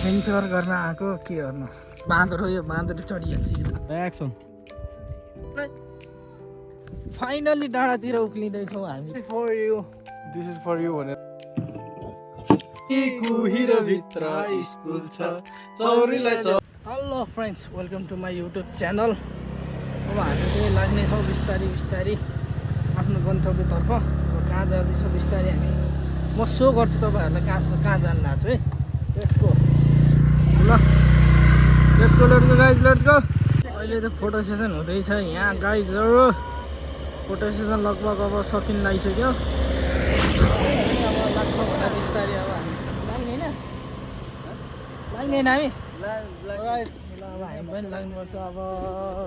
Adventure गर्न आएको के गर्नु बाँदर हो यो बाँदर चढिहाल्छ एक्सन फाइनली डाँडातिर उक्लिँदैछौँ हामी for you this is for you भनेर स्कुल छ चौरीलाई hello friends welcome to my YouTube channel अब हामी चाहिँ लाग्नेछौँ बिस्तारी बिस्तारी आफ्नो गन्तव्यतर्फ अब कहाँ जाँदैछौँ बिस्तारी हामी म सो गर्छु तपाईँहरूलाई कहाँ जानु भएको छु है लेट्स गो ल let's go guys let's go अहिले त फोटो सेसन हुँदैछ यहाँ गाइजहरू फोटो सेसन लगभग अब सकिन लागिसक्यो अब लाग्छ होला बिस्तारी अब हामी लाग्ने होइन हामी अब हामी पनि लाग्नुपर्छ अब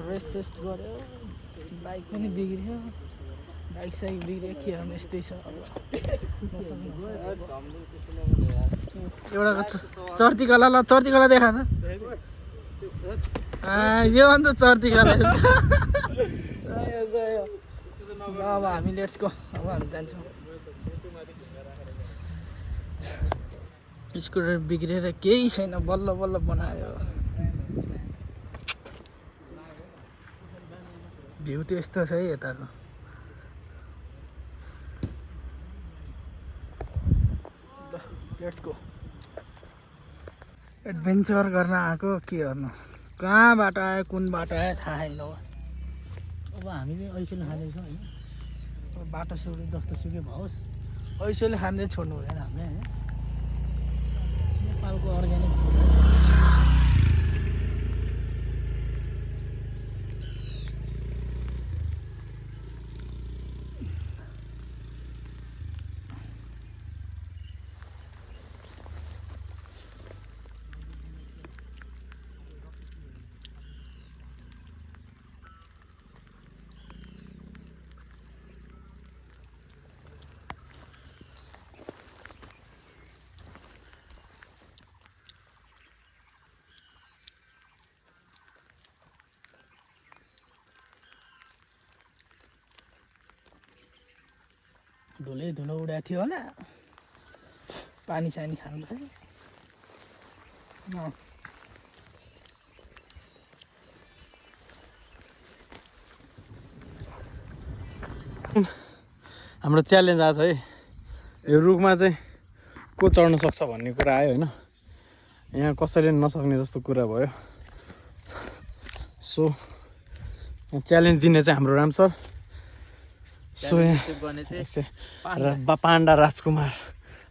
रेस्ट सेस्ट गऱ्यो बाइक पनि बिग्रियो बाइक साइक बिग्रियो के गर्नु यस्तै छ अब एउटा चर्तीकला ल चर्तीकला देखा त यो अन्त चर्तीकला अब हामी लेट्स गो अब हामी जान्छौँ स्कुटर बिग्रेर केही छैन बल्ल बल्ल बनायो भ्यू त यस्तो छ है यताको लेट्स गो एडभेन्चर गर्न आएको के गर्नु कहाँबाट आयो कुन बाटो आयो थाहा छैन अब हामी पनि ऐसोले खाँदैछौँ होइन अब बाटो सुरु जस्तो सुकै भओस् ऐसोले खाँदै छोड्नु हुँदैन हामीले होइन नेपालको अर्ग्यानिक फुड धुलो उडाएको थियो होला पानी सानी खानु पर्यो हाम्रो च्यालेन्ज आज है यो रुखमा चाहिँ को चढ्न सक्छ भन्ने कुरा आयो होइन यहाँ कसैले नसक्ने जस्तो कुरा भयो सो च्यालेन्ज दिने चाहिँ हाम्रो राम सर सो पाण्डा राजकुमार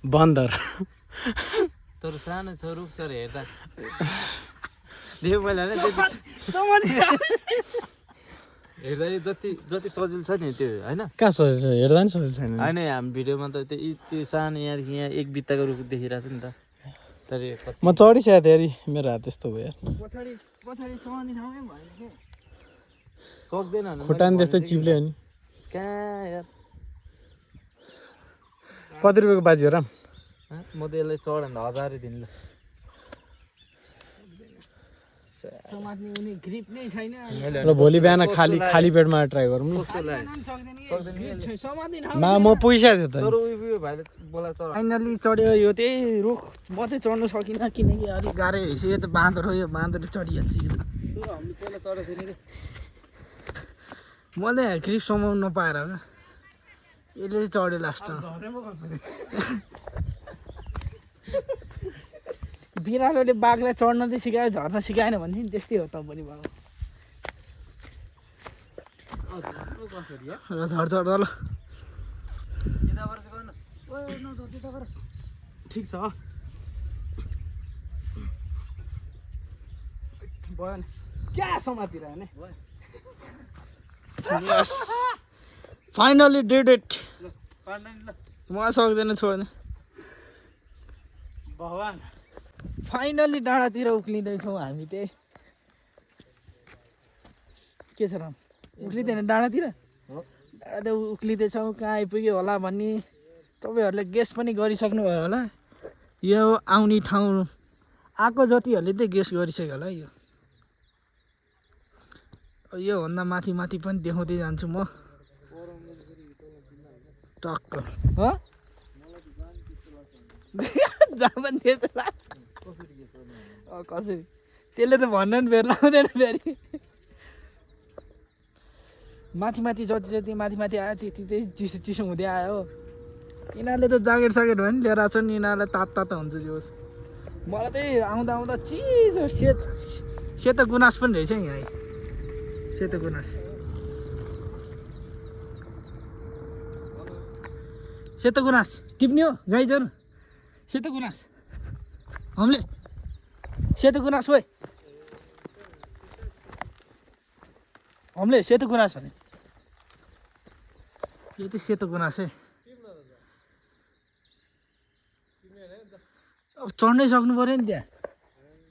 बन्दर तर सानो छ रुख तर हेर्दा हेर्दा जति जति सजिलो छ नि त्यो होइन कहाँ सजिलो छ हेर्दा नि सजिलो छैन होइन हामी भिडियोमा त त्यो सानो यहाँ एक बित्ताको रुख देखिरहेको छ नि त तर म चढिसकेको थिएँ मेरो हात यस्तो भयो सक्दैन खुट्टा नि त्यस्तै चिप्ल्यो नि कहाँ यार कति रुपियाँको बाजी हो राम म त यसलाई चढ्यो भने 1000 दिनु ल भोलि बिहान खाली पेटमा ट्राई गरौँ ल म पुगिसकेको थिएँ त फाइनली चढ्यो यो त्यही रुख म चाहिँ चढ्नु सकिनँ किनकि अलिक गाह्रो रहेछ यो त बाँदर हो यो बाँदरले चढिहाल्छ यो मैले ग्रिप समाउनु नपाएर क्या यसले चढ्यो लास्टमा बिरालोले बाघलाई चढ्न चाहिँ सिकायो झर्न सिकाएन भने नि त्यस्तै हो त पनि बाबु झर्छ ल ठिक छ भयो नि क्या समातिर नि Yes. Finally did it. म सक्दैन छोड्ने भगवान फाइनली डाँडातिर उक्लिँदैछौँ हामी त्यही के छ राम उक्लिँदैन डाँडातिर डाँडा उक्लिँदैछौँ कहाँ आइपुग्यो होला भन्ने तपाईँहरूले गेस पनि गरिसक्नुभयो होला यो आउने ठाउँ आएको जतिहरूले चाहिँ गेस गरिसक्यो होला यो योभन्दा माथि माथि पनि देखाउँदै जान्छु म टक्क जहाँ पनि कसरी त्यसले त भन्न नि फेरि लाउँदैन फेरि माथि माथि जति जति माथि माथि आयो त्यति त्यही चिसो चिसो हुँदै आयो हो यिनीहरूले त ज्याकेट साकेट भयो नि लिएर आएको छ नि यिनीहरूलाई तातो हुन्छ जोस् मलाई त्यही आउँदा आउँदा चिसो सेतो गुनास पनि रहेछ नि यहाँ सेतो गुनास सेतो गुनास टिप्ने हो गाइजहरू सेतो गुनास हामीले सेतो गुनास हो हामीले सेतो गुनास भने यो चाहिँ सेतो गुनास है अब चढ्नै सक्नु पऱ्यो नि त्यहाँ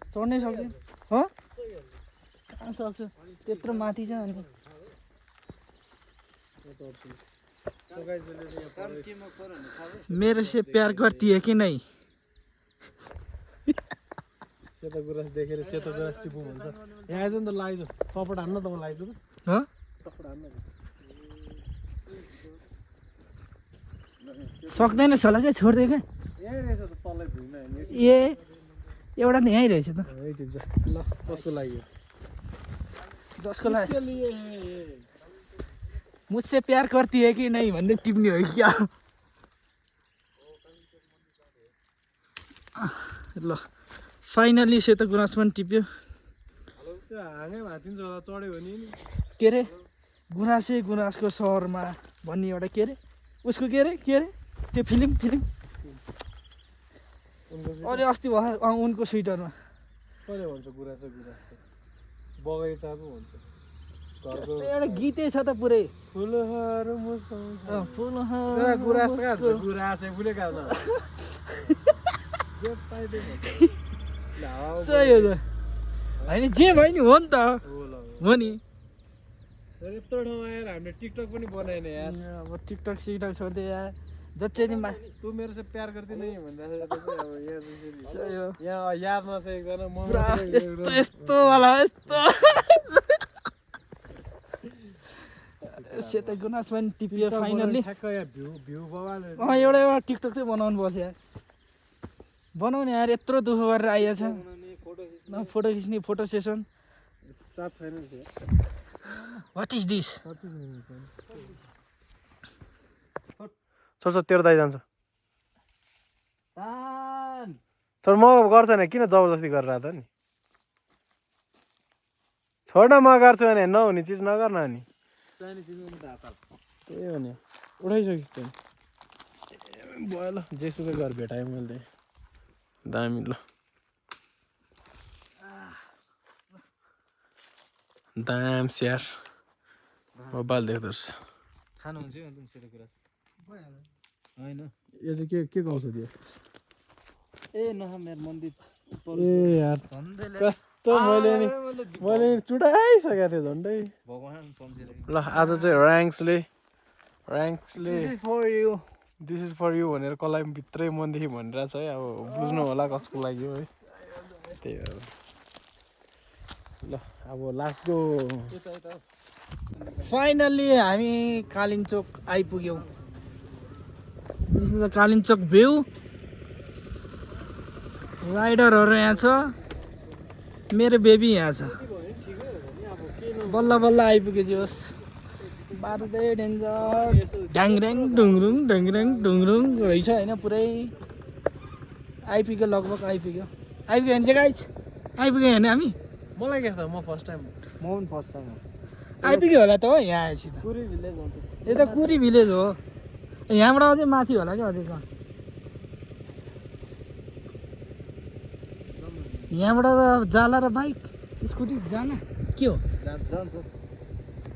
चढ्नै सक्दैन हो कहाँ सक्छ त्यत्रो माथि छ अनि मेरे से प्यार करती है कि नहीं सेतो गुराँस देखेर सेतो गुराँस टिपु भन्छ यहाँ आइज नि त लाइजो टपट हान्न त म लाइजो त हो टपट हान्न सक्दैन होला क्या छोडिदियो क्या यहीँ रहेछ त तलै भुइँमा हेर्ने ए एउटा त यहीँ रहेछ त यही टिप्छ ल कसको लागि जसको लागि त्यसले मुझसे प्यार करती है कि नहीं भन्दै टिप्ने हो क्या ल फाइनली सेतो गुनास पनि टिप्यो त्यो हाँगै भाँचिन्छ होला चढ्यो भने नि के अरे गुनासै गुनासको सहरमा भन्ने एउटा के अरे उसको के अरे त्यो फिल्म अरे अस्ति भर्खर उनको स्वेटरमा कहिले भन्छ गुराँस गुराँस बगैँचा पो भन्छ घरको एउटा गीतै छ त पुरै फुलहरू मुस्काउँछ फुलहरू गुराँस त कहाँ छ गुराँसै फुले गाउन सही हो त होइन जे भयो नि हो नि त हो नि यत्रो ठाउँमा आएर हामीले टिकटक पनि बनाएन यार अब टिकटक सिकटक छोड्दै यार जति तँ मेरो चाहिँ प्यार गर्दै नै भन्दाखेरि चाहिँ अब सही हो यहाँ यादमा चाहिँ एकजना म पुरा यस्तो यस्तो वाला यस्तो सेतो गुनास पनि टिपियो फाइनल्ली ठ्याक्क यहाँ भ्यू बवाले एउटा टिकटक चाहिँ बनाउनु पर्छ यार बनाउने यार यत्रो दुःख गरेर आइएछ फोटो खिच्ने फोटो सेसन चाप छैन वाट इज दिस छोड्छ तेरो दाइ जान्छ तर म गर्छ नि किन जबरजस्ती गरेर त नि छोड न म गर्छु भने नहुने चिज नगर न नि त्यही हो नि उठाइसकिस् त भयो ल जेसुकै घर भेटाएँ मैले दामी ल दाम स्याहार मोबाइल देख्दोस् खानुहुन्छ यो अन्त सेतो गुराँस होइन यो चाहिँ के गाउँछ त्यो ए नहमेर मन्दिर ए यार कस्तो मैले नि चुडाइसकेको थिएँ झन्डै भगवान् सम्झेर ल आज चाहिँ ऱ्याङ्क्सले for you this is for you भनेर कसलाई पनि भित्रै मनदेखि भनिरहेछ है अब बुझ्नु होला कसको लागि हो है त्यही हो ल अब लास्टको फाइनल्ली हामी कालिम्चोक आइपुग्यौँ this is the Kalinchowk view राइडरहरू यहाँ छ मेरो बेबी यहाँ छ बल्ल बल्ल आइपुग्यो जोस् बार्दै डेन्जर ढ्याङऱ्याङ ढुङरुङ रहेछ होइन पुरै आइपुग्यो लगभग आइपुग्यो भने चाहिँ गाइज आइपुग्यो होइन हामी मलाई के थाहा म फर्स्ट टाइम म पनि फर्स्ट टाइम हो आइपुग्यो होला त हो यहाँ आएपछि त पुरै भिलेज भन्छ यो त कुरी भिलेज हो यहाँबाट अझै माथि होला क्या अझै कहाँ यहाँबाट त जाला र बाइक स्कुटी जान के हो जान्छ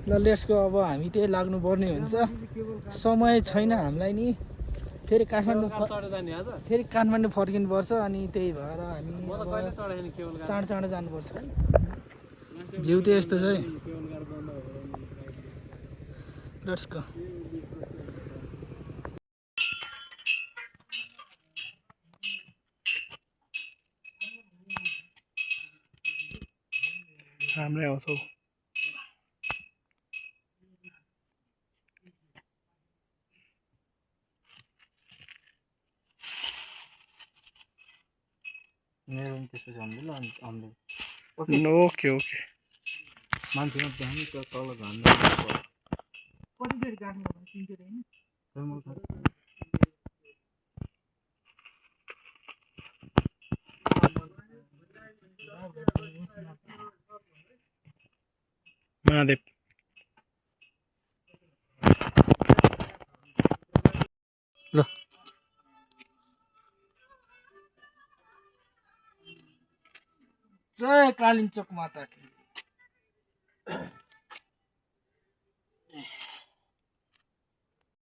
ल लेट्सको अब हामी त्यही लाग्नुपर्ने हुन्छ समय छैन हामीलाई नि फेरि काठमाडौँ फर्किनुपर्छ अनि त्यही भएर हामी चाँडो चाँडो जानुपर्छ भ्यू त यस्तो छ है लेट्स गो राम्रै आउँछ हौ मेरो पनि त्यसपछि हामीले ल हामीले ओके ओके मान्छेमा बिहान त्यो तल झर्नु कतिचोटि गाड्नु पर्छ तिनचोटि होइन महादेव ल जय कालिम्पोङ माता की